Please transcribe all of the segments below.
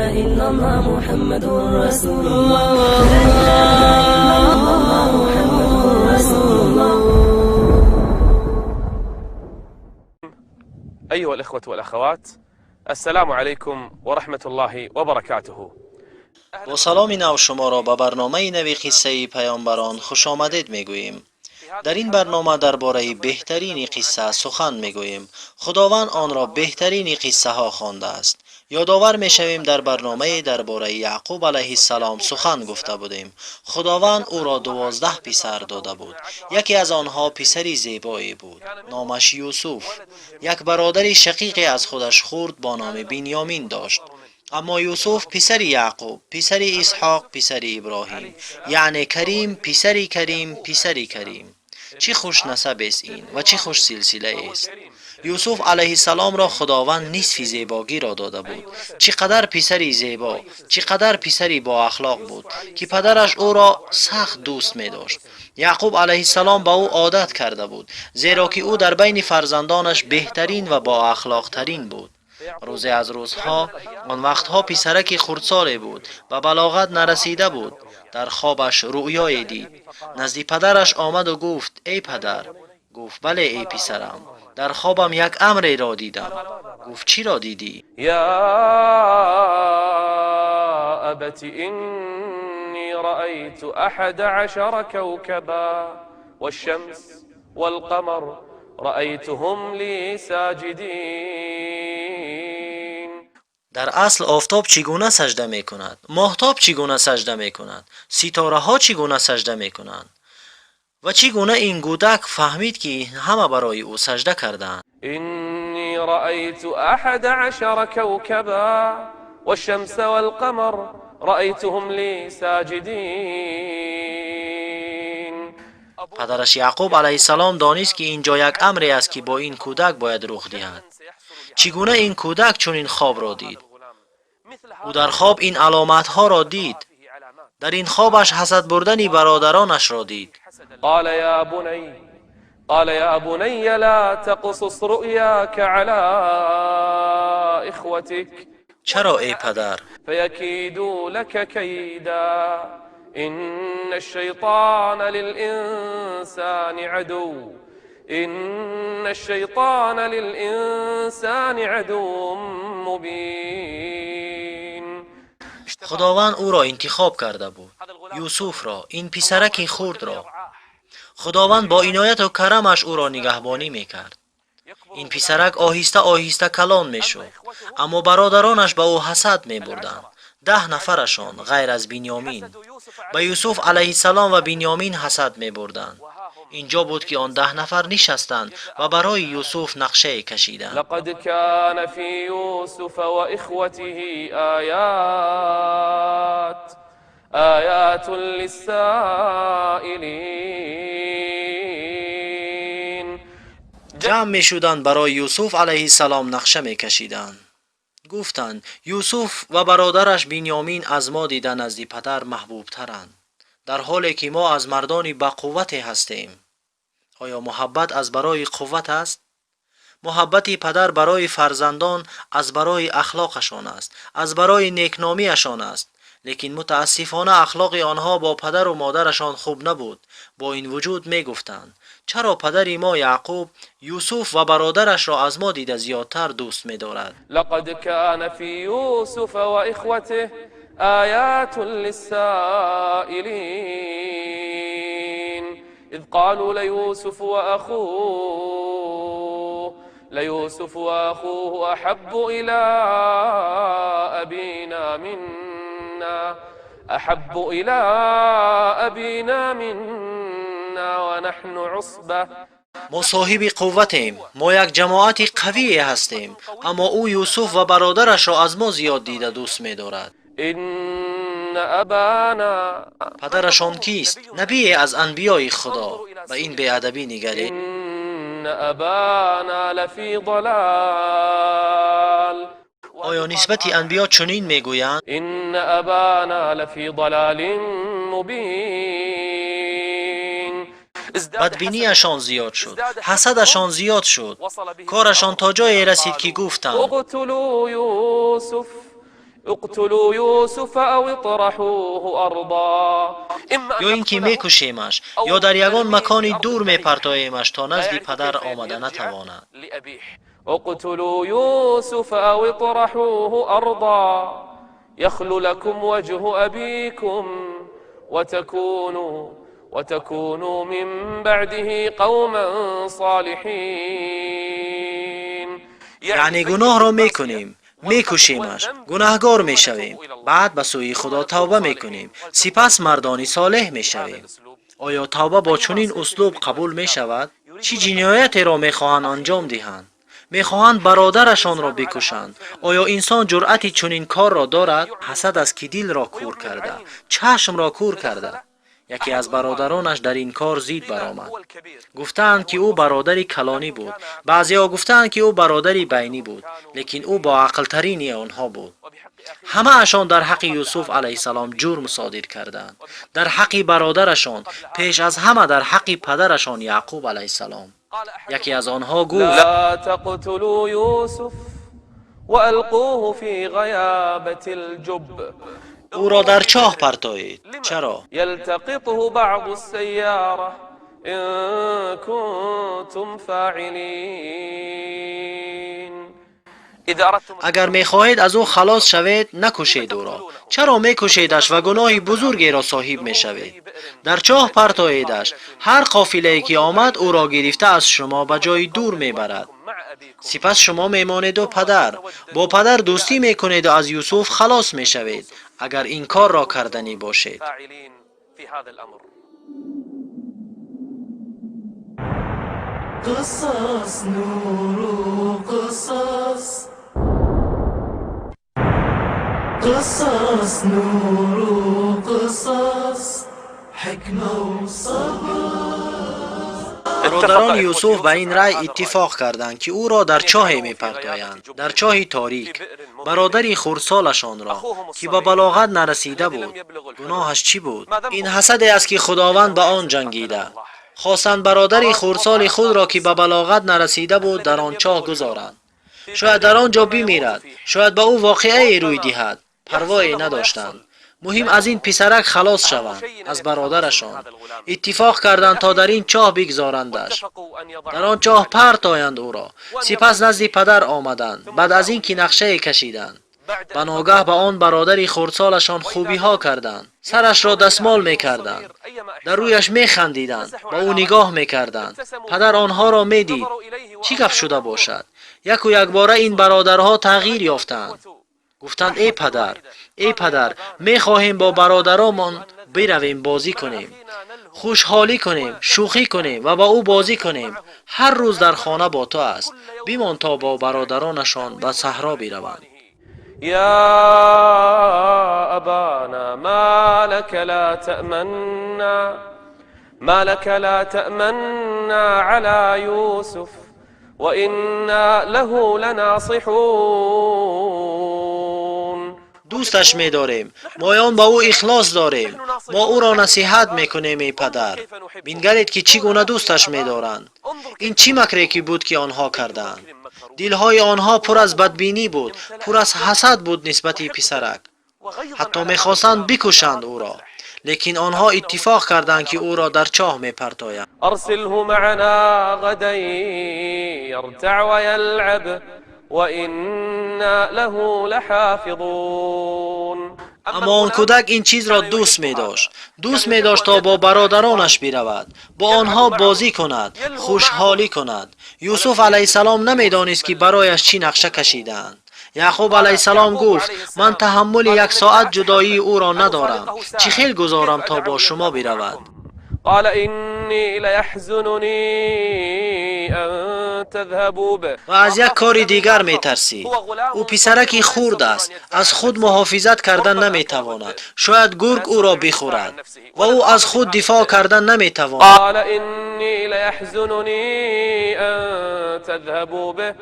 إلا الله محمد رسول الله. لا إله إلا الله محمد رسول الله. أيها الإخوة والأخوات، السلام عليكم ورحمة الله وبركاته. Бо саломи нав шуморо ба барномаи нави қиссаи паёмбарон хушомадед мегӯем. Дар ин барнома дар бораи беҳтарини қисса сухан мегӯем. Худованд онро беҳтарини қиссаҳо хондааст. Ёдовар мешавем, дар барномае дар бораи Яъқуб алайҳиссалом сухан гуфта будем. Худованд ӯро 12 писар дода буд. Яке аз онҳо писари зебое буд, номаш Юсуф. Як бародари шақиқе аз худаш хурд бо номи Бинёмин дошт. Аммо Юсуф писари Яъқуб, писари Исҳоқ, писари Иброҳим, яъне Карим, писари Карим, писари Карим. Чӣ хушнасабест ин ва чӣ хушсилсилаест! Юсуф алайҳиссаломро Худованд нисфи зебогиро дода буд. Чӣ қадар писари зебо, чӣ қадар писари боахлоқ буд, ки падараш ӯро сахт дӯст медошт. Яъқуб алайҳиссалом ба ӯ одат карда буд, зеро ки ӯ дар байни фарзандонаш беҳтарин ва боахлоқтарин буд. Рӯзе аз рӯзҳо, он вақтҳо писараки хурдсоле буд, ба балоғат нарасида буд, дар хобаш рӯёе дид. Назди падараш омаду гуфт: «Эй падар». Гуфт: «Бале, эй писарам». «Дар хобам як амреро дидам». Гуфт: «Чиро дидӣ?» يا أبت، إني رأيت 11 كوكبا والشمس والقمر رأيتهم لي ساجدين. Дар асл офтоб чӣ гуна сажда мекунад? Моҳтоб чӣ гуна сажда мекунад? Ситораҳо чӣ гуна сажда мекунанд? Ва чӣ гуна ин кӯдак фаҳмид, ки ҳама барои ӯ сажда кардаанд? إني رأيت 11 كوكبا والشمس والقمر رأيتهم لي ساجدين. Падараш Яъқуб алайҳиссалом донист, ки ин ҷо як амре аст, ки бо ин кӯдак бояд рух диҳад. Чӣ гуна ин кӯдак чунин хобро дид? Ӯ дар хоб ин аломатҳоро дид. Дар ин хобаш ҳасад бурдани бародаронашро дид. قال يا بني، قال يا بني، لا تقصص رؤياك على إخوتك. Чаро, эй падар? فيكيدوا لك كيدا، إن الشيطان للإنسان عدو، إن الشيطان للإنسان عدو مبين. Худованд ӯро интихоб карда буд, Юсуфро, ин писараки хурдро. Худованд бо инояту карамаш ӯро нигаҳбонӣ мекард. Ин писарак оҳиста оҳиста калон мешуд, аммо бародаронаш ба ӯ ҳасад мебурданд. 10 нафарашон, ғайр аз Бинёмин, ба Юсуф алайҳиссалом ва Бинёмин ҳасад мебурданд. Инҷо буд, ки он 10 нафар нишастанд ва барои Юсуф нақшае кашиданд. لقد كان في يوسف وإخوته آيات، آيات للسائلين. Ҷамъ мешуданд, барои Юсуф алайҳиссалом нақша мекашиданд. Гуфтанд: «Юсуф ва бародараш Бинёмин аз мо дида назди падар маҳбубтаранд, дар ҳоле ки мо аз мардони бақуввате ҳастем». Оё муҳаббат аз барои қувват аст? Муҳаббати падар барои фарзандон аз барои ахлоқашон аст, аз барои некномиашон аст. Лекин мутаассифона ахлоқи онҳо бо падару модарашон хуб набуд. Бо ин вуҷуд мегуфтанд: «Чаро падари мо Яъқуб Юсуф ва бародарашро аз мо дида зиёдтар дӯст медорад?» لقد كان في يوسف وإخوته آيات للسائلين، إذ قالوا ليوسف وأخوه أحب إلى أبينا منا، أحب إلى أبينا منا ونحن عصبة. Мо соҳиби қувватем, мо як ҷамоати қавие ҳастем, аммо ӯ Юсуф ва бародарашро аз мо зиёд дида дӯст медорад. إن أبانا Падарашон кист? Набие аз анбиёи Худо. Ба ин беадабӣ нигаред. إن أبانا لفي ضلال. Оё нисбати анбиё чунин мегӯянд? إن أبانا لفي ضلال مبين. Бадбиниашон зиёд шуд, ҳасадашон зиёд шуд, корашон то ҷое расид, ки гуфтанд: اقتلوا يوسف. اقتلوا يوسف أو اطرحوه أرضا. Ё ин ки мекушемаш, ё дар ягон макони дур мепартоемаш, то назди падар омада натавонад. اقتلوا يوسف أو اطرحوه أرضا يخل لكم وجه أبيكم وتكونوا من بعده قوما صالحين. Яъне гуноҳро мекунем, мекушемаш, гунаҳгор мешавем, баъд ба сӯи Худо тавба мекунем, сипас мардони солеҳ мешавем. Оё тавба бо чунин услуб қабул мешавад? Чӣ ҷиноятеро мехоҳанд анҷом диҳанд? Мехоҳанд бародарашонро бикушанд. Оё инсон ҷуръати чунин корро дорад? Ҳасад аст, ки дилро кур карда, чашмро кур карда. Яке аз бародаронаш дар ин кор зид баромад. Гуфтаанд, ки ӯ бародари калонӣ буд, баъзеҳо гуфтаанд, ки ӯ бародари байнӣ буд, лекин ӯ боақлтарини онҳо буд. Ҳамаашон дар ҳаққи Юсуф алайҳиссалом ҷурм содир карданд, дар ҳаққи бародарашон, пеш аз ҳама дар ҳаққи падарашон Яъқуб алайҳиссалом. Яке аз онҳо гуфт: لا تقتلوا يوسف وألقوه في غيابة الجب. Ӯро дар чоҳ партоед. Чаро? يلتقطه بعض السيارة إن كنتم فاعلين. إذا أردتم Агар мехоҳед аз ӯ халос шавед, накушед ӯро. Чаро мекушедаш ва гуноҳи бузургеро соҳиб мешавед? Дар чоҳ партоедаш. Ҳар қофилае ки омад, ӯро гирифта аз шумо ба ҷои дур мебарад. مع أبيكم. Сипас шумо мемонеду падар бо падар дӯстӣ мекунеду аз Юсуф халос мешавед, агар ин корро карданӣ бошед. فاعلين في هذا الأمر. قصص نور، قصص، قصص نور، قصص حكمة وصبر. Бародарони Юсуф ба ин рай иттифоқ карданд, ки ӯро дар чоҳе мепартоянд, дар чоҳи торик, бародари хурдсолашонро, ки ба балоғат нарасида буд. Гуноҳаш чӣ буд? Ин ҳасаде аст, ки Худованд ба он ҷангида. Хостанд бародари хурдсоли худро, ки ба балоғат нарасида буд, дар он чоҳ гузоранд. Шояд дар он ҷо бимирад, шояд ба ӯ воқеае рӯй диҳад, парвое надоштанд. Муҳим, аз ин писарак халос шаванд, аз бародарашон. Иттифоқ карданд, то дар ин чоҳ бигзорандаш, дар он чоҳ партоянд ӯро. Сипас назди падар омаданд. Баъд аз ин ки нақшае кашиданд, ба ногаҳ ба он бародари хурдсолашон хубиҳо карданд, сарашро дастмол мекарданд, дар рӯяш механдиданд, ба ӯ нигоҳ мекарданд. Падар онҳоро медид. Чӣ гап шуда бошад? Яку якбора ин бародарҳо тағйир ёфтанд. Гуфтанд: «Эй падар, эй падар, мехоҳем бо бародаромон биравем, бозӣ кунем, хушҳолӣ кунем, шӯхӣ кунем ва ба ӯ бозӣ кунем. Ҳар рӯз дар хона бо ту аст. Бимон, то бо бародаронашон ба саҳро бираванд». يا أبانا ما لك لا تأمنا، ما لك لا تأمنا على يوسف وإنا له لناصحون. Дӯсташ медорем, моён ба ӯ ихлос дорем, мо ӯро насиҳат мекунем. Эй падар, бингаред, ки чӣ гуна дӯсташ медоранд. Ин чӣ макре ки буд, ки онҳо карданд? Дилҳои онҳо пур аз бадбинӣ буд, пур аз ҳасад буд нисбати писарак. Ҳатто мехостанд бикушанд ӯро, лекин онҳо иттифоқ карданд, ки ӯро дар чоҳ мепартоянд. أرسله معنا غدا يرتع ويلعب وإنا له لحافظون. Аммо он кӯдак ин чизро дӯст медошт. Дӯст медошт, то бо бародаронаш биравад, бо онҳо бозӣ кунад, хушҳолӣ кунад. Юсуф алайҳиссалом намедонист, ки барояш чӣ нақша кашидаанд. Яъқуб алайҳиссалом гуфт: «Ман таҳаммули як соат ҷудоии ӯро надорам. Чӣ хел гузорам, то бо шумо биравад?» قال إني ليحزنني أن تذهبوا به. Ва аз як кори дигар метарсид. Ӯ писараки хурд аст, аз худ муҳофизат кардан наметавонад. Шояд гург ӯро бихӯрад ва ӯ аз худ дифоъ кардан наметавонад. قال إني ليحزنني أن تذهبوا به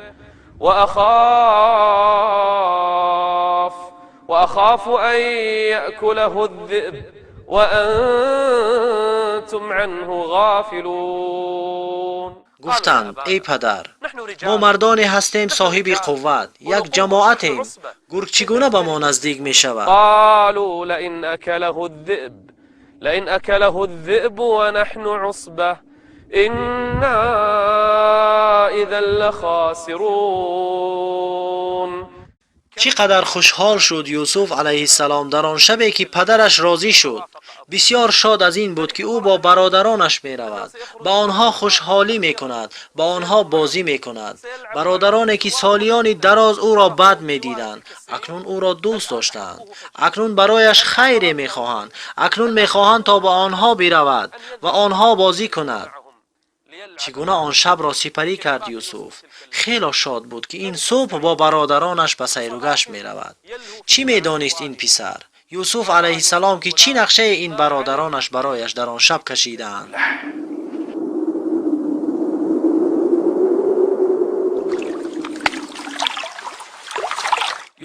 وأخاف أن يأكله الذئب وأنتم عنه غافلون. Гуфтанд: «Эй падар, Мо мардоне ҳастем соҳиби қувват, як ҷамоатем. Гург чӣ гуна ба мо наздик мешавад? قالوا لئن أكله الذئب ونحن عصبة إنا إذا لخاسرون. Чӣ қадар хушҳол шуд Юсуф алайҳиссалом дар он шабе, ки падараш розӣ шуд. Бисьёр шод аз ин буд, ки ӯ бо бародаронаш меравад, ба онҳо хушҳолӣ мекунад, ба онҳо бозӣ мекунад. Бародароне, ки солиёни дароз ӯро бад медиданд, акнун ӯро дӯст доштаанд, акнун барояш хайре мехоҳанд, акнун мехоҳанд, то ба онҳо биравад ва онҳо бозӣ кунад. Чӣ гуна он шабро сипарӣ кард Юсуф! Хело шод буд, ки ин субҳ бо бародаронаш ба сайругашт меравад. Чӣ медонист ин писар Юсуф алайҳиссалом, ки чӣ нақшаи ин бародаронаш барояш дар он шаб кашидаанд?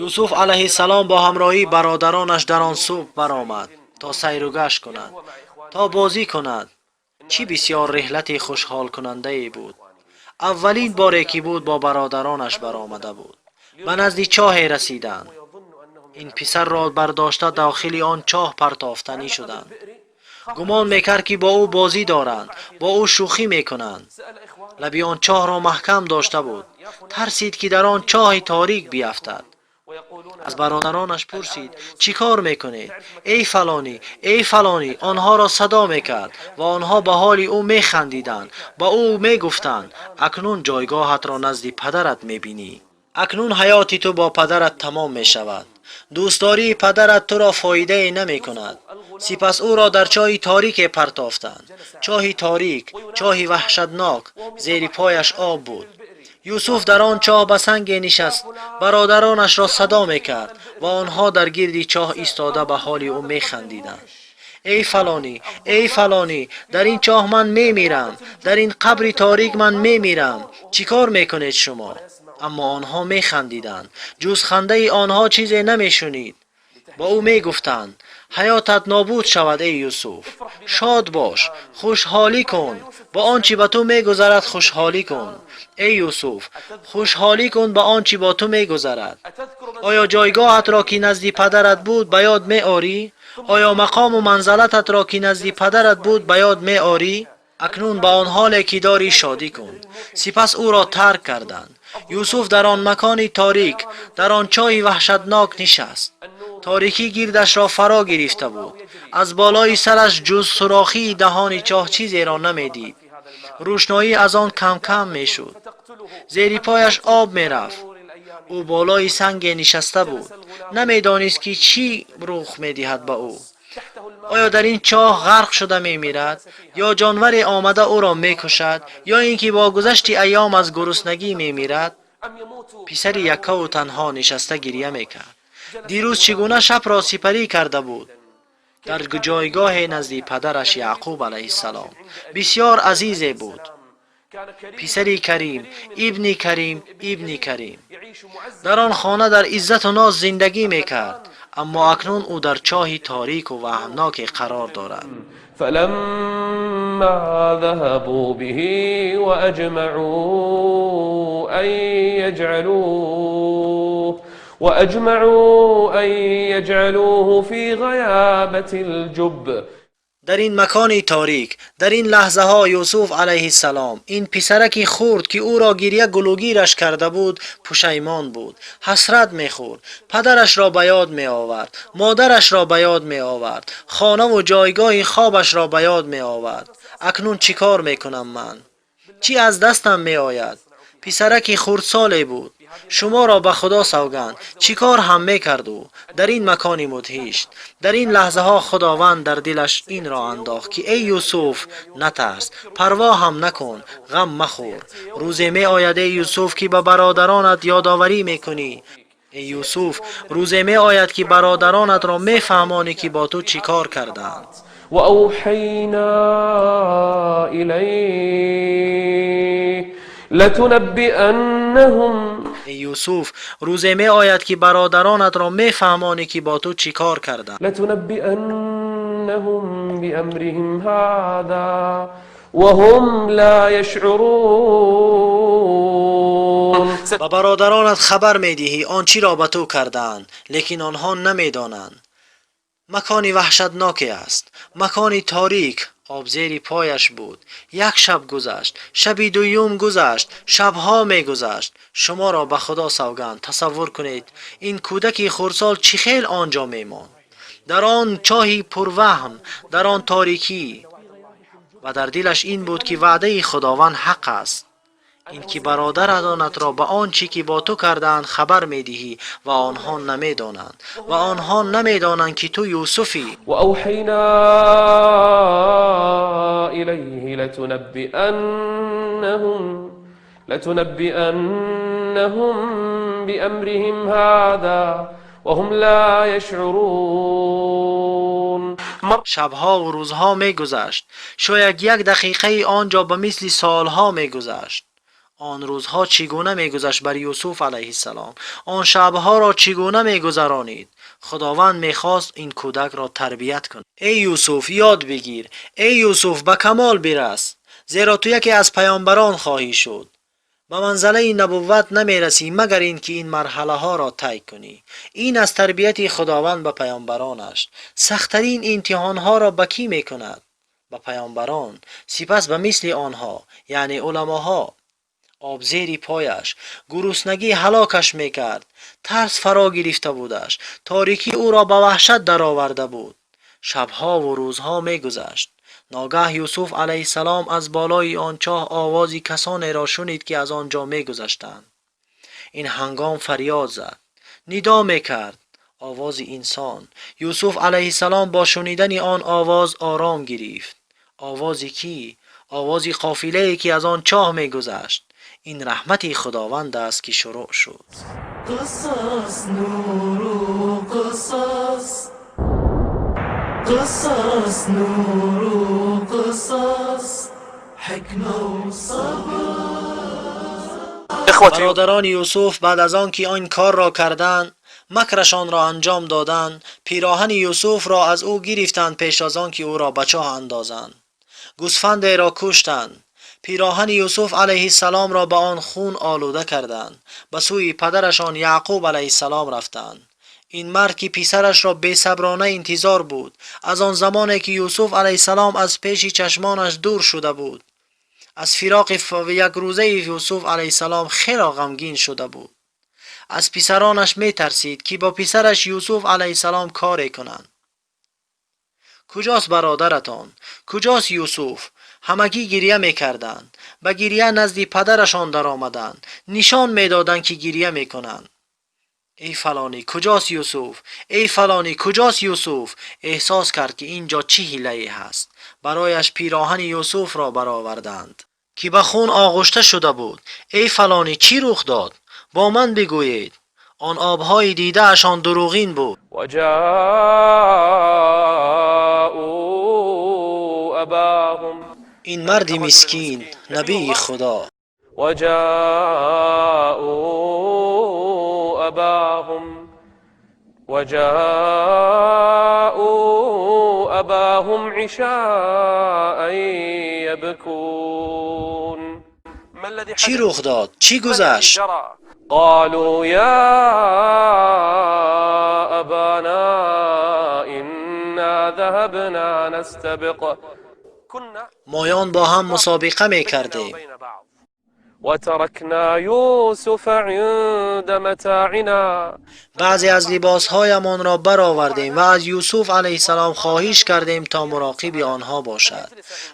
Юсуф алайҳиссалом бо ҳамроҳии бародаронаш дар он субҳ баромад, то сайругашт кунад, то бозӣ кунад. Чӣ бисьёр реҳлати хушҳолкунандае буд! Аввалин боре ки буд, бо бародаронаш баромада буд. Ба назди чоҳе расиданд. Ин писарро бардошта, дохили он чоҳ партофтанӣ шуданд. Гумон мекард, ки бо ӯ бозӣ доранд, бо ӯ шӯхӣ мекунанд. Лаби он чоҳро маҳкам дошта буд. Тарсид, ки дар он чоҳи торик биафтад. Аз бародаронаш пурсид: «Чӣ кор мекунед, эй фалонӣ, эй фалонӣ?» Онҳоро садо мекард ва онҳо ба ҳоли ӯ механдиданд, ба ӯ мегуфтанд: «Акнун ҷойгоҳатро назди падарат мебинӣ, акнун ҳаёти ту бо падарат тамом мешавад, дӯстдории падарат туро фоидае намекунад». Сипас ӯро дар чоҳи торике партофтанд, чоҳи торик, чоҳи ваҳшатнок. Зери пояш об буд. Юсуф дар он чоҳ ба санге нишаст, бародаронашро садо мекард ва онҳо дар гирди чоҳ истода, ба ҳоли ӯ механдиданд. «Эй фалонӣ, эй фалонӣ, дар ин чоҳ ман мемирам, дар ин қабри торик ман мемирам, чӣ кор мекунед шумо?» Аммо онҳо механдиданд, ҷуз хандаи онҳо чизе намешунид. Ба ӯ мегуфтанд: «Ҳаётат нобуд шавад, эй Юсуф, шод бош, хушҳолӣ кун, ба он чӣ ба ту мегузарад хушҳолӣ кун, эй Юсуф, хушҳолӣ кун ба он чӣ бо ту мегузарад. Оё ҷойгоҳатро, ки назди падарат буд, ба ёд меорӣ? Оё мақому манзалататро, ки назди падарат буд, ба ёд меорӣ? Акнун ба он ҳоле ки дорӣ шодӣ кун». Сипас ӯро тарк карданд. Юсуф дар он макони торик, дар он чоҳи ваҳшатнок нишаст. Торикӣ гирдашро фаро гирифта буд. Аз болои сараш ҷуз сурохии даҳони чоҳ чизеро намедид. Рӯшноӣ аз он кам-кам мешуд. Зери пояш об мерафт. Ӯ болои санге нишаста буд, намедонист, ки чӣ рух медиҳад ба ӯ. Оё дар ин чоҳ ғарқ шуда мемирад ё ҷонваре омада ӯро мекушад, ё ин ки бо гузашти айём аз гуруснагӣ мемирад? Писари яккаву танҳо нишаста гиря мекард. Дирӯз чӣ гуна шабро сипарӣ карда буд дар ҷойгоҳе назди падараш Яъқуб алайҳиссалом. Бисьёр азизе буд, писари Карим, ибни Карим, ибни Карим. Дар он хона дар иззату ноз зиндагӣ мекард, аммо акнун ӯ дар чоҳи торику ваҳмноке қарор дорад. فلما ذهبوا به وأجمعوا أن يجعلوه في غيابة الجب. Дар ин макони торик, дар ин лаҳзаҳо Юсуф алайҳиссалом, ин писараки хурд, ки ӯро гиря гулӯгираш карда буд, пушаймон буд, ҳасрат мехӯрд, падарашро ба ёд меовард, модарашро ба ёд меовард, хонаву ҷойгоҳи хобашро ба ёд меовард. Акнун чӣ кор мекунам ман? Чӣ аз дастам меояд? Писараки хурдсоле буд. Шуморо ба Худо савганд, чӣ кор ҳам мекард ӯ дар ин макони мудҳиш? Дар ин лаҳзаҳо Худованд дар дилаш инро андохт, ки эй Юсуф, натарс, парво ҳам накун, ғам махӯр. Рӯзе меояд, эй Юсуф, ки ба бародаронат ёдоварӣ мекунӣ. Эй Юсуф, рӯзе меояд, ки бародаронатро мефаҳмонӣ, ки бо ту чӣ кор карданд. وأوحينا إليه لتنبئنهم Эй Юсуф, рӯзе меояд, ки бародаронатро мефаҳмонӣ, ки бо ту чӣ кор карданд. لتنبئنهم بأمرهم هذا وهم لا يشعرون. Ба бародаронат хабар медиҳӣ он чиро ба ту кардаанд, лекин онҳо намедонанд. Макони ваҳшатноке аст, макони торик, об зери пояш буд. Як шаб гузашт, шаби дуюм гузашт, шабҳо мегузашт. Шуморо ба Худо савганд, тасаввур кунед, ин кӯдаки хурдсол чӣ хел он ҷо мемонд? Дар он чоҳи пурваҳм, дар он торикӣ. Ва дар дилаш ин буд, ки ваъдаи Худованд ҳақ аст. Ин ки бародаронатро ба он чӣ ки бо ту кардаанд хабар медиҳӣ ва онҳо намедонанд. Ва онҳо намедонанд, ки ту Юсуфӣ. وأوحينا إليه لتنبئنهم بأمرهم هذا وهم لا يشعرون. Шабҳо ва рӯзҳо мегузашт. Шояд як дақиқаи он ҷо ба мисли солҳо мегузашт. Он рӯзҳо чӣ гуна мегузашт бар Юсуф алайҳиссалом? Он шабҳоро чӣ гуна мегузаронид? Худованд мехост ин кӯдакро тарбият кунад. Эй Юсуф, ёд бигир. Эй Юсуф, ба камол бирас, зеро ту яке аз паёмбарон хоҳӣ шуд. Ба манзалаи набувват намерасӣ, магар ин ки ин марҳалаҳоро тай кунӣ. Ин аз тарбияти Худованд ба паёмбаронаш. Сахттарин имтиҳонҳоро ба кӣ мекунад? Ба паёмбарон, сипас ба мисли онҳо, яъне уламоҳо. Об зери пояш, гуруснагӣ ҳалокаш мекард, тарс фаро гирифта будаш, торикӣ ӯро ба ваҳшат дароварда буд. Шабҳо ва рӯзҳо мегузашт. Ногаҳ Юсуф алайҳиссалом аз болои он чоҳ овози касонеро шунид, ки аз он ҷо мегузаштанд. Ин ҳангом фарёд зад, нидо мекард. Овози инсон. Юсуф алайҳиссалом бо шунидани он овоз ором гирифт. Овози кӣ? Овози қофилае, ки аз он чоҳ мегузашт. Ин раҳмати Худованд аст, ки шурӯъ шуд. قصص نور قصص قصص نور قصص حكمة وصبر. إخوتي Бародарони Юсуф баъд аз он ки ин корро карданд, макрашонро анҷом доданд, пироҳани Юсуфро аз ӯ гирифтанд пеш аз он ки ӯро ба чоҳ андозанд. Гӯсфандеро куштанд. Пироҳани Юсуф алайҳиссаломро ба он хун олуда карданд. Ба сӯи падарашон Яъқуб алайҳиссалом рафтанд. Ин мард, ки писарашро бесаброна интизор буд, аз он замоне ки Юсуф алайҳиссалом аз пеши чашмонаш дур шуда буд, аз фироқи якрӯзаи Юсуф алайҳиссалом хело ғамгин шуда буд. Аз писаронаш метарсид, ки бо писараш Юсуф алайҳиссалом коре кунанд. Куҷост бародаратон? Куҷост Юсуф? Ҳамагӣ гирья мекарданд. Ба гирья назди падарашон даромаданд. Нишон медоданд, ки гирья мекунанд. Эй фалонӣ, куҷост Юсуф? Эй фалонӣ, куҷост Юсуф? Эҳсос кард, ки ин ҷо чӣ ҳилае ҳаст. Барояш пироҳани Юсуфро бароварданд, ки ба хун оғушта шуда буд. Эй фалонӣ, чӣ рух дод? Бо ман бигӯед. Он обҳои дидаашон дурӯғин буд. وجاءوا أباهم Ин марди мискин, набии Худо. وجاءوا أباهم وجاءوا أباهم عشاء يبكون. ما الذي Чӣ рух дод? Чӣ гузашт? جرى؟ قالوا يا أبانا إنا ذهبنا نستبق كنا Моён бо ҳам мусобиқа мекардем. بين بعض وتركنا يوسف عند متاعنا. Баъзе аз либосҳоямонро баровардем ва аз Юсуф алайҳиссалом хоҳиш кардем, то муроқиби онҳо бошад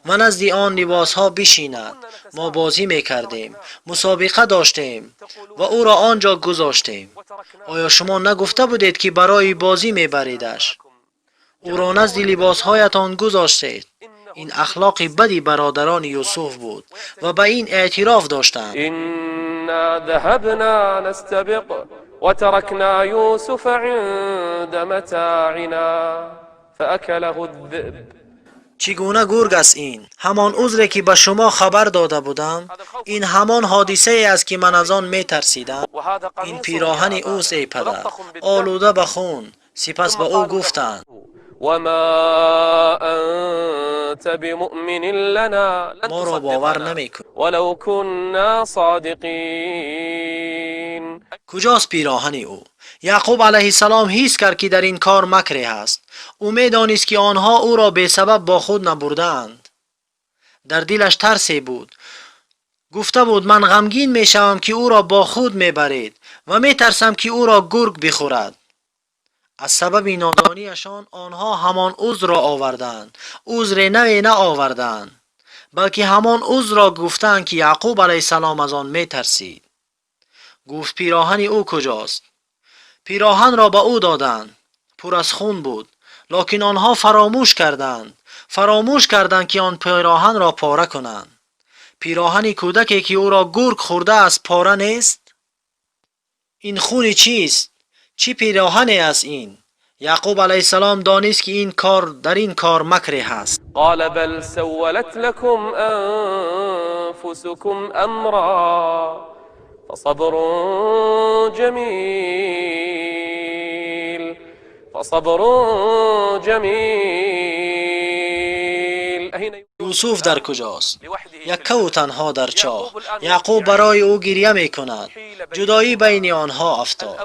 ва назди он либосҳо бишинад. Мо бозӣ мекардем, мусобиқа доштем ва ӯро он ҷо гузоштем. Оё шумо нагуфта будед, ки барои бозӣ мебаридаш? Ӯро назди либосҳоятон гузоштед. Ин ахлоқи бади бародарони Юсуф буд ва ба ин эътироф доштанд. إنا ذهبنا نستبق وتركنا يوسف عند متاعنا فأكله الذئب. Чӣ гуна гург аст ин? Ҳамон узре, ки ба шумо хабар дода будам. Ин ҳамон ҳодисае аст, ки ман аз он метарсидам. وهذا Ин قميصه пироҳани يا أبانا ӯст, эй падар, ملطخ بالدم. олуда ба хун. Сипас ба ӯ гуфтанд: وما أنت بمؤمن لنا لن Моро бовар تصدقنا намекунӣ. ولو كنا صادقين. Куҷост пироҳани ӯ? Яъқуб алайҳиссалом ҳис кард, ки дар ин кор макре ҳаст. Ӯ медонист, ки онҳо ӯро бесабаб бо худ набурдаанд. Дар дилаш тарсе буд. Гуфта буд: ман ғамгин мешавам, ки ӯро бо худ мебаред, ва метарсам, ки ӯро гург бихӯрад. Аз сабаби нодониашон онҳо ҳамон узрро овардаанд. Узре наве наовардаанд, балки ҳамон узрро гуфтаанд, ки Яъқуб алайҳиссалом аз он метарсид. Гуфт: пироҳани ӯ куҷост? Пироҳанро ба ӯ доданд. Пур аз хун буд, лекин онҳо фаромӯш карданд. Фаромӯш карданд, ки он пироҳанро пора кунанд. Пироҳани кӯдаке, ки ӯро гург хӯрдааст, пора нест? Ин хуни чист? Чӣ пироҳане аст ин? Яъқуб алайҳиссалом донист, ки ин кор дар ин кор макре ҳаст. قال بل سولت لكم أنفسكم أمرا فصبر جميل فصبر جميل. أين Юсуф дар куҷост? لوحده؟ Яккаву танҳо дар чоҳ. Яъқуб барои ӯ гиря мекунад. Ҷудоӣ байни онҳо афтод.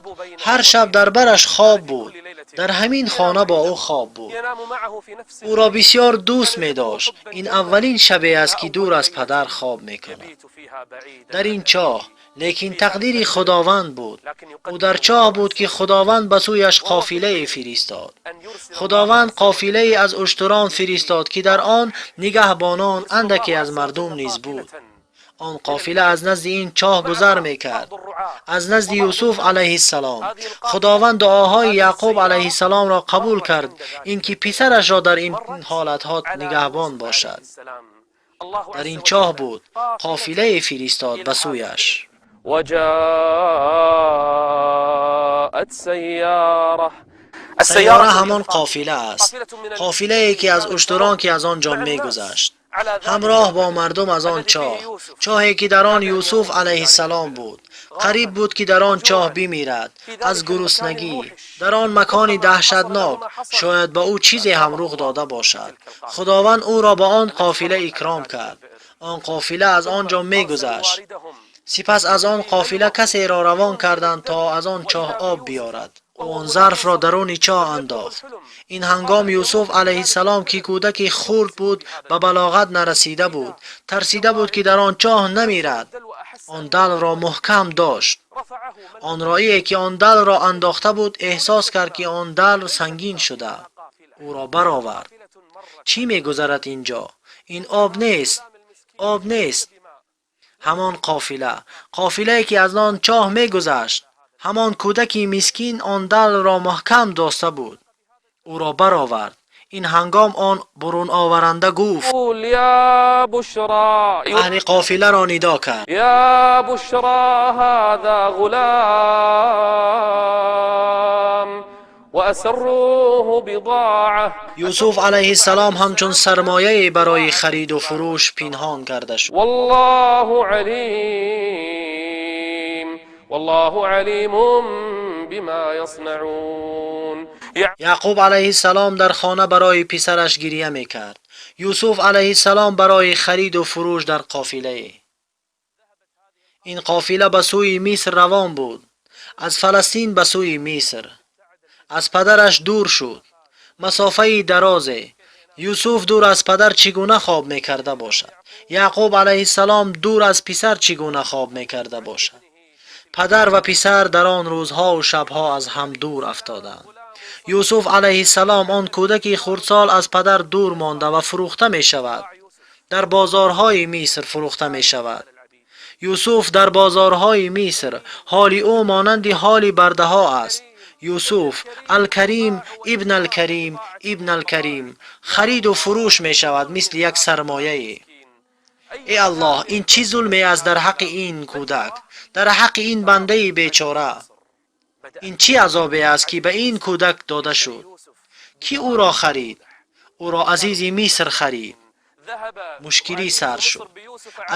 Ҳар шаб дар бараш хоб буд. Дар ҳамин хона бо ӯ хоб буд. ينام معه في نفس ӯро бисёр дӯст медошт. Ин аввалин шабе аст, ки дур аз падар хоб мекунад. يبيت فيها بعيدا Дар ин чоҳ. Лекин тақдири Худованд буд. لكن Ӯ дар чоҳ буд, ки Худованд ба сӯяш қофилае фиристод. أن يرسل Худованд қофилае аз уштурон фиристод, ки дар он нигаҳбонон андаке аз мардум низ буд. Он қофила аз назди ин чоҳ гузар мекард, аз назди Юсуф алайҳиссалом. Худованд дуоҳои Яъқуб алайҳиссаломро қабул кард, ин ки писарашро дар ин ҳолатҳо нигаҳбон бошад. Дар ин чоҳ буд, қофилае фиристод ба сӯяш. وجاءت سيارة. Сайёра ҳамон қофила аст, қофилае ки аз уштурон, ки аз он ҷо мегузашт ҳамроҳ бо мардум аз он чоҳ, чоҳе ки дар он Юсуф алайҳиссалом буд. Қариб буд, ки дар он чоҳ бимирад аз гуруснагӣ. Дар он макони даҳшатнок шояд ба ӯ чизе ҳам рух дода бошад. Худованд ӯро ба он қофила икром кард. Он қофила аз он ҷо мегузашт. Сипас аз он қофила касеро равон карданд, то аз он чоҳ об биёрад. Ӯ он зарфро даруни чоҳ андохт. Ин ҳангом Юсуф алайҳиссалом, ки кӯдаки хурд буд, ба балоғат нарасида буд, тарсида буд, ки дар он чоҳ намирад. Он далвро муҳкам дошт. Он роие, ки он далвро андохта буд, эҳсос кард, ки он далв сангин шуда. Ӯро баровард. Чӣ мегузарад ин ҷо? Ин об нест, об нест. Ҳамон қофила, қофилае, ки аз он чоҳ мегузашт. Ҳамон кӯдаки мискин он далвро маҳкам доста буд, ӯро баровард. Ин ҳангом он буруноваранда гуфт: قل يا بشرى аҳли қофиларо нидо кард. يا بشرى هذا غلام وأسروه بضاعة. Юсуф алайҳиссалом ҳамчун сармояе барои хариду фурӯш пинҳон карда шуд. والله عليم والله عليم بما يصنعون. Яъқуб алайҳиссалом дар хона барои писараш гиря мекард. Юсуф алайҳиссалом барои хариду фурӯш дар қофилае. Ин қофила ба сӯи Миср равон буд, аз Фаластин ба сӯи Миср. Аз падараш дур шуд масофаи дарозе. Юсуф дур аз падар чӣ гуна хоб мекарда бошад? Яъқуб алайҳиссалом дур аз писар чӣ гуна хоб мекарда бошад? Падар ва писар дар он рӯзҳову шабҳо аз ҳам дур афтоданд. Юсуф алайҳиссалом, он кӯдаки хурдсол, аз падар дур монда ва фурӯхта мешавад. Дар бозорҳои Миср фурӯхта мешавад Юсуф. Дар бозорҳои Миср ҳоли ӯ монанди ҳоли бардаҳо аст. Юсуф Алкарим ибн Алкарим ибн Алкарим хариду фурӯш мешавад, мисли як сармояе. Э Аллоҳ, ин чӣ зулме аст дар ҳаққи ин кӯдак, дар ҳаққи ин бандаи бечора? Ин чӣ азобе аст, ки ба ин кӯдак дода шуд? Кӣ ӯро харид? Ӯро азизи Миср харид. Мушкилӣ сар шуд.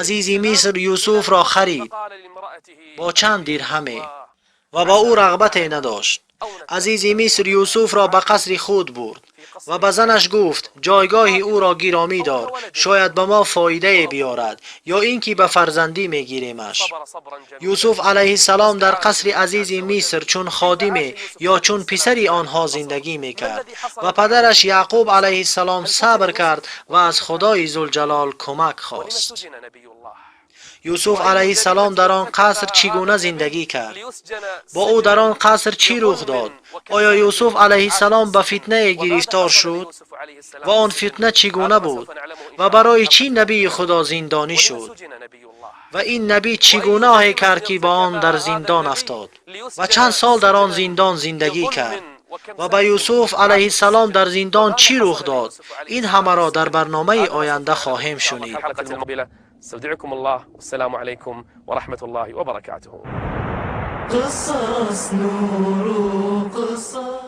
Азизи Миср Юсуфро харид бо чанд дирҳаме ва ба ӯ рағбате надошт. Азизи Миср Юсуфро ба қасри худ бурд. Ва ба занаш гуфт: ҷойгоҳи ӯро гиромӣ дор, шояд ба мо фоидае биёрад ё ин ки ба фарзандӣ мегиремаш. Юсуф алайҳиссалом дар қасри азизи Миср чун ходиме ё чун писари онҳо зиндагӣ мекард ва падараш Яъқуб алайҳиссалом сабр кард ва аз Худои Зулҷалол кӯмак хост. Юсуф алайҳиссалом дар он қаср чӣ гуна зиндагӣ кард? Бо ӯ дар он қаср чӣ рух дод? Оё Юсуф алайҳиссалом ба фитнае гирифтор шуд? Ва он фитна чӣ гуна буд? Ва барои чӣ набии Худо зиндонӣ шуд? Ва ин набӣ чӣ гуноҳе кард, ки ба он дар зиндон афтод? Ва чанд сол дар он зиндон зиндагӣ кард? Ва ба Юсуф алайҳиссалом дар зиндон чӣ рух дод? Ин ҳамаро дар барномаи оянда хоҳем шунид. استودعكم الله، والسلام عليكم ورحمة الله وبركاته. قصص نور قصص.